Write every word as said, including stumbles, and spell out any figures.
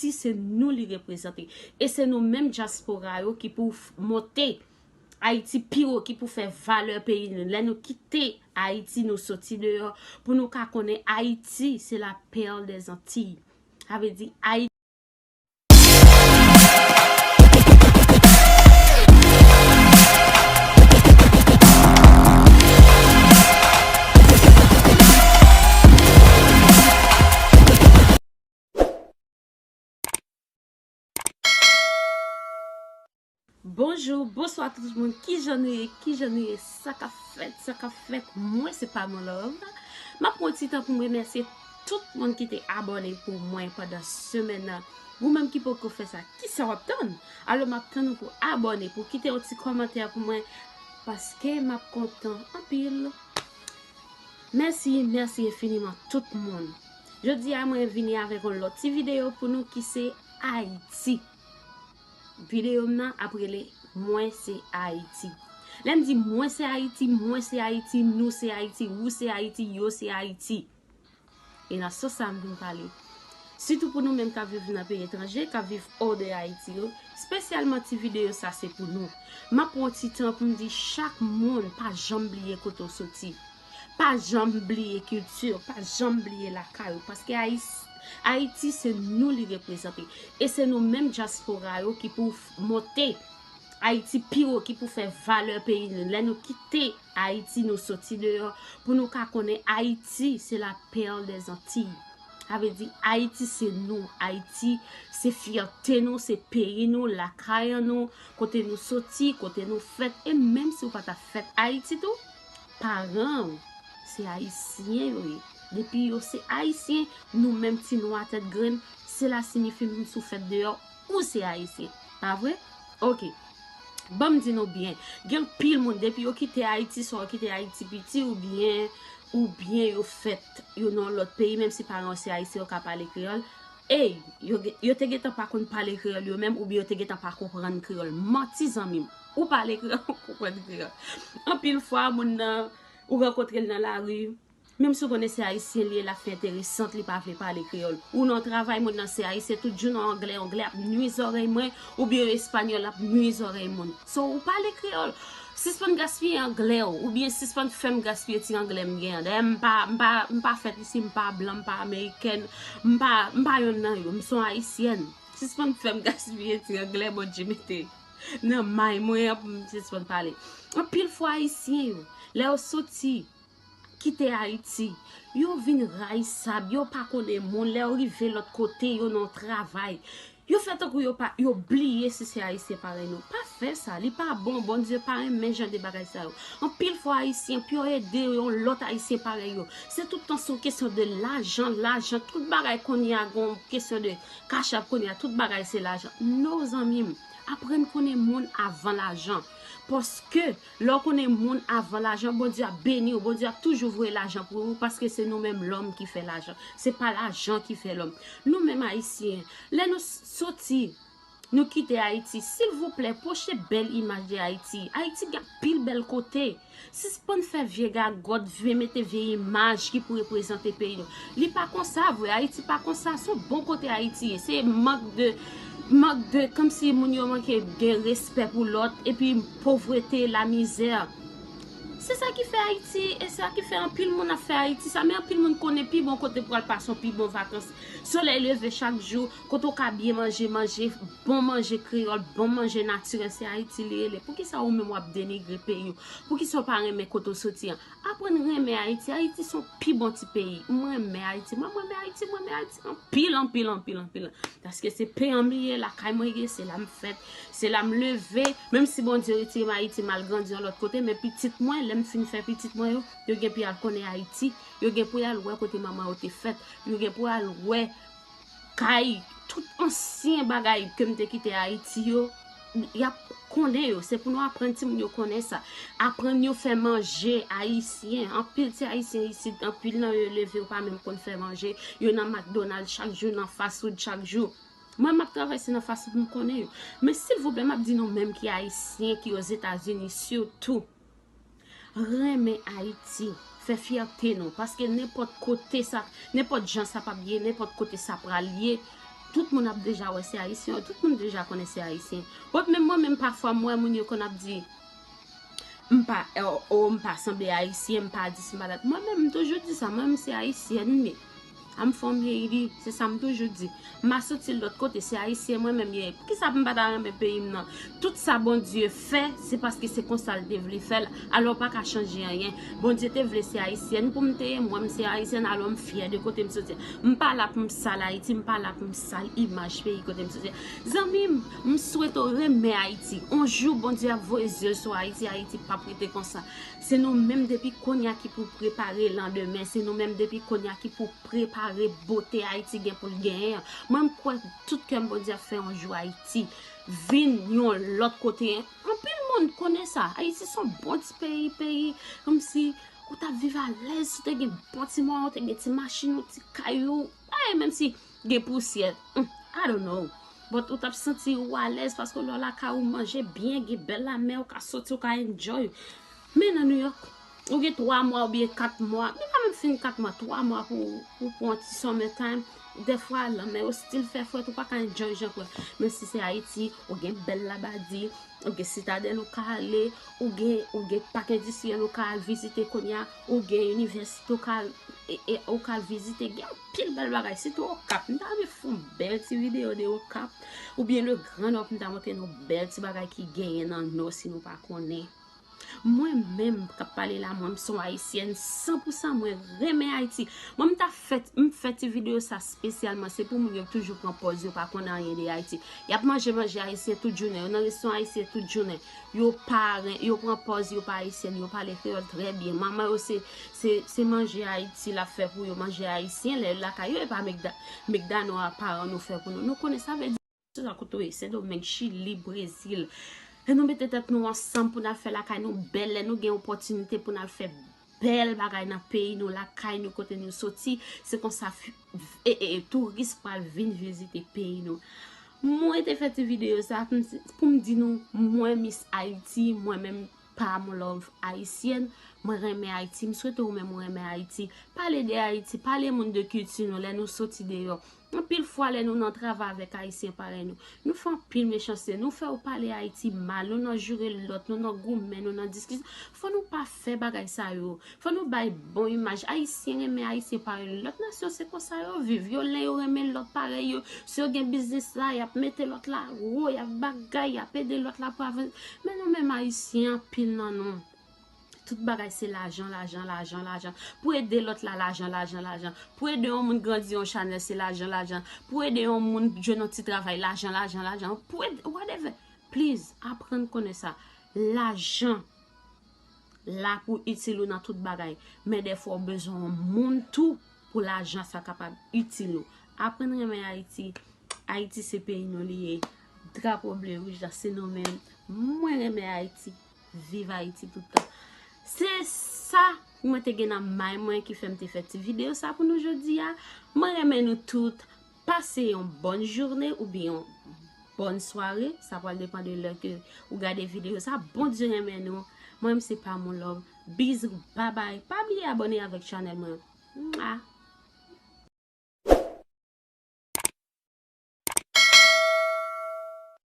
Ayiti, se nou li reprezante. E se nou menm dyaspora yo ki pou f- monte Ayiti pi wo, ki pou fè valè peyi nou. Lè nou kite Ayiti, nou soti deyò, pou nou ka konnen Ayiti, se la perle des Antilles. Sa vle di Ayiti. Bonjou, bonswa tout moun. Kijan nou ye? Kijan nou ye? Sa k ap fèt? Sa k ap fèt? Mwen se Pamela Love. M ap pran ti tan pou m remèsye tout moun ki te abòne pou mwen pandan semèn nan. Ou menm ki poko fè sa, kisa w ap tann? Alò, m ap tann ou pou abòne, pou kite yon ti kòmantè pou mwen, paske m ap kontan anpil. Mèsi, mèsi enfiniman tout moun. Jodi a, mwen vini avèk yon lòt ti videyo pou nou ki se Ayiti. Videyo m nan ap rele Mwen se Ayiti. Lè m di mwen se Ayiti, mwen se Ayiti, nou se Ayiti, ou se Ayiti, yo se Ayiti. E nan sans sa m vin pale. Sitou pou nou menm k ap viv nan peyi etranje, k ap viv hors de Ayiti yo, espesyalman ti videyo sa se pou nou. M ap pran ti tan pou m di chak moun pa janm bliye kote w soti. Pa janm bliye kilti w, pa janm bliye lakay ou, paske Ayis- Ayiti se nou li reprezante. E se nou menm dyaspora yo ki pou f- monte Ayiti pi wo, ki pou fè valè peyi nou. Lè nou kite Ayiti, nou soti deyò, pou nou ka konnen Ayiti, se la perle des Antilles. Sa vle di Ayiti se nou, Ayiti se fyète nou, se peyi nou, lakay an nou, kote nou soti, kote nou fèt, e menm si w pa ta fèt Ayiti tou, paran w se ayisyen yo ye. Depi yo se ayisyen, nou menm ti nwa tèt grenn, sela siyifi menm si w fèt deyò, ou se ayisyen. Pa vre? Oke. Ban m di nou byen, gen anpil moun, depi yo kite Ayiti, swa yo kite Ayiti piti, oubyen, oubyen yo fèt, yo nan yon lòt peyi, menm si paran yo se ayisyen, yo ka pale kreyòl. Ey, yo, gen- yo te gentan pa konn pale kreyòl yo menm, oubyen yo te gentan pa konprann kreyòl. Manti, zanmi m. Ou pale kreyòl, ou konprann kreyòl. Anpil fwa, moun nan, ou rankontre l nan lari, menm si w konnen se ayisyen li ye, l ap fè enteresant, li pa vle pale kreyòl. Ou nan travay, moun nan se ayisyen, tout jou nan anglè, anglè ap nwi zòrèy mwen, oubyen espanyòl ap nwi zòrèy moun. So, ou pale kreyòl. Sispann gaspiye anglè w, oubyen sispann fè m gaspiye ti anglè m gen an. Dayè, m pa, m pa, m pa fèt isi, m pa blan, m pa amerikèn, m pa, m pa yonn nan yo, m se yon ayisyèn. Sispann fè m gaspiye ti anglè Bondye mete nan may mwen an pou m sispann pale. Anpil fwa ayisyen yo, lè yo soti, kite Ayiti, yo vin rayisab, yo pa konnen moun, lè yo rive lòt kote, yo nan yon travay. Yo fè tankou yo pa, yo bliye si se ayisyen parèy nou. Pa fè sa, li pa bon, Bondye pa renmen jan de bagay sa yo. Anpil fwa ayisyen, pou yo ede yon lòt ayisyen parèy yo, se tout tan se yon kesyon de lajan, lajan, tout bagay kounye a gon kesyon de kachap kounye a, tout bagay se lajan. No, zanmi m, aprann konnen moun avan lajan. Paske lè w konnen moun avan lajan, Bondye ap beni w, Bondye ap toujou voye lajan pou ou, paske se nou menm lòm ki fè lajan. Se pa lajan ki fè lòm. Nou menm ayisyen, lè nou s- soti, nou kite Ayiti, silvouplè, poste bèl imaj de Ayiti. Ayiti gen anpil bèl kote. Sispann fè vye gagòt, vye mete vye imaj ki pou reprezante peyi nou. Li pa konsa vre, Ayiti pa konsa, se yon bon kote Ayiti ye. Se mank de, mank de, kòmsi moun yo manke gen respè pou lòt, epi povrete, lamizè. Se sa ki fè Ayiti, e sa ki fè anpil moun ap fè Ayiti sa, men anpil moun konnen pi bon kote pou al pase yon pi bon vakans. Solèy leve chak jou, kote w ka byen manje, manje, bon manje kreyòl, bon manje natirèl, se Ayiti li rele. Poukisa ou menm w ap denigre peyi w? Poukisa w pa renmen kote w soti an? Aprann renmen Ayiti. Ayiti se yon pi bon ti peyi. Mwen renmen Ayiti. Mwen, mwen renmen Ayiti. Mwen renmen Ayiti anpil, anpil, anpil, anpil. Paske se peyi m li ye, lakay mwen ye, se la m fèt, se la m leve. Menm si Bondye retire m Ayiti, m al grandi yon lòt kote, men pitit mwen, lè m fin fè pitit mwen yo, yo gen pou y al konnen Ayiti. Yo gen pou y al wè kote manman yo te fèt. Yo gen pou y al wè kay, tout ansyen bagay ke m te kite Ayiti yo, y ap konnen yo. Se pou nou aprann timoun yo konnen sa. Aprann yo fè manje ayisyen. Anpil ti ayisyen isit, anpil nan yo leve, yo pa menm konn fè manje. Yo nan McDonald's chak jou, nan fast food chak jou. Mwen, m ap travay, se nan fast food m konnen yo. Men silvouplè, m ap di nou menm ki ayisyen, ki Ozetazini sitou. Renmen Ayiti, fè fyète nou, paske nenpòt kote sa, nenpòt jan sa p ap ye, nenpòt kote sa pral ye, Tout moun ap deja wè se ayisyen, tout moun deja konnen se ayisyen. Bon, menm mwen menm pafwa m wè moun yo konn ap di m pa, o, o, m pa sanble ayisyen, m pa di si m pa dat. Mwen menm, m toujou di sa, mwen menm se ayisyèn m ye. I'm from Haiti, se sa m toujou di. M a soti lòt kote, se ayisyen mwen menm ye. Poukisa m pa ta renmen peyi m nan? Tout sa Bondye fè, se paske se konsa l te vle fè l. Alò, w pa ka chanje anyen. Bondye te vle se ayisyèn pou m te ye, mwen m se ayisyèn, alò m fyè de kote m soti. M pa la pou m sal Ayiti, m pa la pou m sal imaj peyi kote m soti. Zanmi m, m swete w renmen Ayiti. On jou, Bondye ap voye zye l sou Ayiti, Ayiti p ap rete konsa. Se nou menm depi kounye a ki pou prepare landemen, se nou menm depi kounye a ki pou prepare bote Ayiti gen pou l genyen an. Mwen, m kwè tout kè m Bondye ap fè yon jou Ayiti vin yon lòt kote. Anpil moun konnen sa. Ayiti se yon bon ti peyi, peyi kòmsi ou t ap viv alèz, si w te gen bon ti mwayen, ou te gen ti machin ou, ti kay ou. Ay, menm si gen pousyè, hmm, I don't know. But ou t ap santi ou alèz paske lè w lakay ou manje byen, gen bèl lamè, ou ka soti, ou ka enjoy. Men nan New York, ou gen twa mwa oubyen kat mwa, li pa menm fin kat mwa, twa mwa pou, pou pran ti summer time. Dèfwa, lanmè yo still fè frèt, ou pa ka enjoy jan pou. Men si se Ayiti, ou gen bèl Labadi, ou gen Sitadèl ou ka ale, ou gen, ou gen Pak Endistriyèl ou ka al vizite kounye a, ou gen inivèsite ou ka al, e, e, ou ka al vizite, gen anpil bèl bagay, sitou Okap. M ta renmen fè yon bèl ti videyo de Okap, oubyen le Gran Nò pou m ta montre nou bèl ti bagay ki genyen nan Nò si nou pa konnen. Mwen menm k ap pale la, mwen m se yon ayisyèn san pou san, mwen renmen Ayiti. Mwen m ta fè, m fè ti videyo sa espesyalman, se pou moun yo toujou pran pòz yo pa konn anyen de Ayiti. Y ap manje manje ayisyen tout jounen, yo nan restoran ayisyen tout jounen. Yo pa ren, yo pran pòz yo pa ayisyèn, yo pale kreyòl trè byen. Manman yo se, se, se manje Ayiti l ap fè pou yo, manje ayisyen, lè yo lakay yo, e pa mekda-, mekdano a paran nou fè pou nou. Nou konnen sa vle di. Se sa kote w ye, Sendomeng, Chili, Brezil. Lè nou mete tèt nou ansanm pou n al fè lakay nou bèl, lè nou gen opòtinite pou n al fè bèl bagay nan peyi nou, lakay nou, kote nou soti, se konsa fi-, e, e, e, touris pral vin vizite peyi nou. Mwen te fè ti videyo sa pou m, pou m di nou, mwen Miss Haiti, mwen menm pa mon love ayisyèn, mwen renmen Ayiti, m swete ou menm ou renmen Ayiti. Pale de Ayiti, pale moun de kilti nou, lè nou soti deyò. Anpil fwa, lè nou nan travay avèk Ayisyen parèy nou, nou fè anpil mechanste, nou fè yo pale Ayiti mal, nou nan joure lòt, nou nan goumen, nou nan diskisyon. Fò nou pa fè bagay sa yo. Fò nou bay bon imaj. Ayisyen renmen Ayisyen parèy nou. Lòt nasyon, se konsa yo viv. Yo len yo renmen lòt parèy yo. Si yo gen biznis la, y ap mete lòt la wo, y ap bagay, y ap ede lòt la pou avanse. Men nou menm Ayisyen, anpil nan nou. Tout bagay se lajan, lajan, lajan, lajan. Pou ede lòt la, lajan, lajan, lajan. Pou ede yon moun grandi yon chanèl, se lajan, lajan. Pou ede yon moun jwenn yon ti travay, lajan, lajan, lajan. Pou ede, whatever. Please, aprann konnen sa. Lajan la pou itil ou nan tout bagay. Men dèfwa ou bezwen yon moun tou pou lajan sa kapab itil ou. Aprann renmen Ayiti. Ayiti se peyi nou li ye. Drapo ble wouj la se nou menm. Mwen renmen Ayiti. Viv Ayiti tout tan. Se sa mwen te gen nan may mwen ki fè m te fè ti videyo sa pou nou jodi a. Mwen renmen nou tout. Pase yon bòn jounen oubyen yon bòn sware. Sa pral depann de lè ke ou gade videyo sa. Bondye renmen nou. Mwen menm se pa mon love. Bizou, babay. Pa bliye abòne avèk chanèl mwen. Mwa.